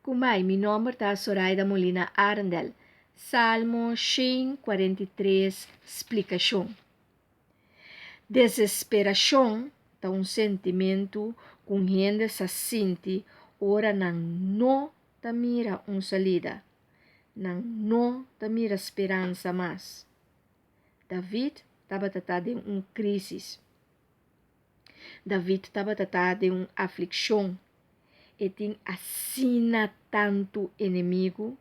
Kumai, mi nomber ta Soraida Molina Arendel. Salmo 143, splikashon. Desesperashon ta un sentimentu ku un hende sa sinti ora nan no ta mira un salida, nan no ta mira speransa mas. David tabata ta den un krísis. David tabata ta den un aflikshon. E tin asina tantu enemigu.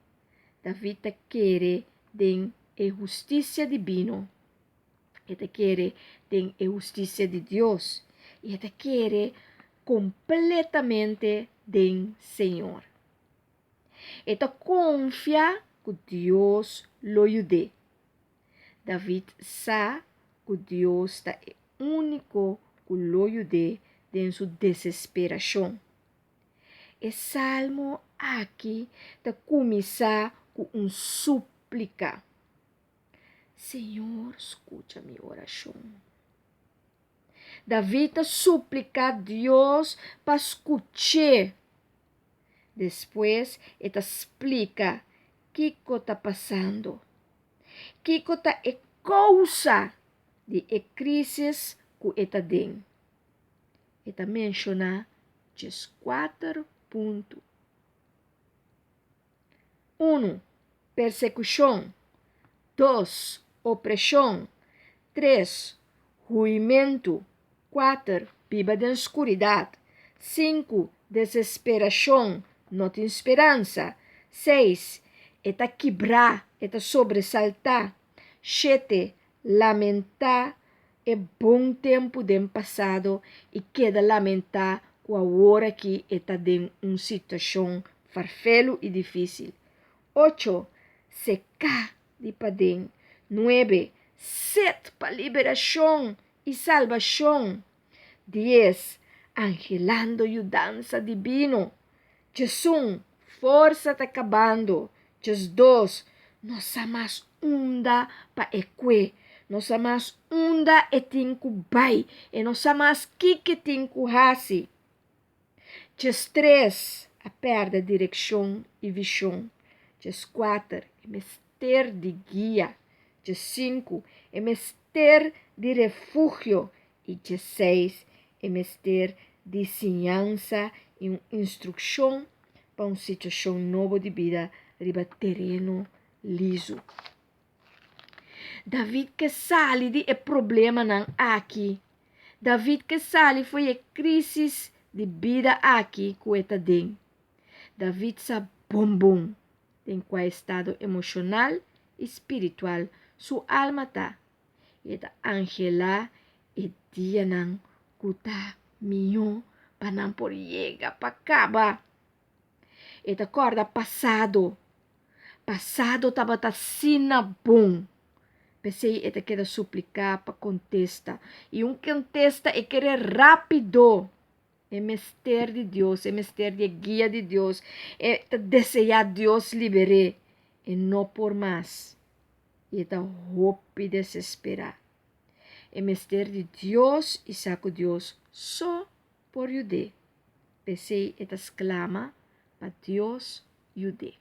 David ta kere den e hustisia dibino. E ta kere den e hustisia di Dios. I e ta kere kompletamente den Señor. E ta konfia ku Dios lo yud'é. David sa ku Dios ta e úniko ku lo yud'é den su desesperashon. E salmo aki ta kuminsá ku un súplika, Señor, skucha mi orashon. David ta supliká Dios pa skuch'é. Despues e ta splika kiko ta pasando. Kiko ta e kousa di e krísis ku e ta den? E ta menshoná djeskuater punto. Unu, persekushon. Dos, opreshon. Tres, huimentu. Kuater, biba den skuridat. Sinku, desesperashon, no tin speransa. Seis, e ta kibrá, e ta sobresaltá. Shete, lamentá e bon tempu den pasado i keda lamentá ku awor aki e ta den un situashon farfelu i difísil. Ocho, seká di paden. Nuebe, set pa liberashon i salbashon. Dies, anhelando yudansa dibino. Djesun, forsa ta kabando. Djesdos, no sa mas unda pa e kue, no sa mas unda e tin ku bai, e no sa mas kiko e tin ku hasi. Djestres, a pèrdè direkshon i vishon. Djeskuater, e mester di guia. Djesinku, e mester di refugio. I djeseis, e mester di siñansa i un instrukshon pa un situashon nobo di bida riba tereno lizu. David ke sali di e problemanan aki. David ke sali fo'i e krísis di bida aki ku e ta den. David sa bon bon den kua estado emoshonal i spiritual su alma ta i e ta anhelá e dianan ku ta mihó pa nan por yega pa kaba. E ta kòrda pasado. Pasado tabata asina bon. P'esei e ta keda supliká pa kontesta. I un kontesta e kere rápido. E mester di Dios, e mester di e guia di Dios. E ta deseá Dios liber'é. E no por mas. I e ta hopi desesperá. E mester di Dios i sa ku Dios so por yud'é. P'esei e ta sklama pa Dios yud'é.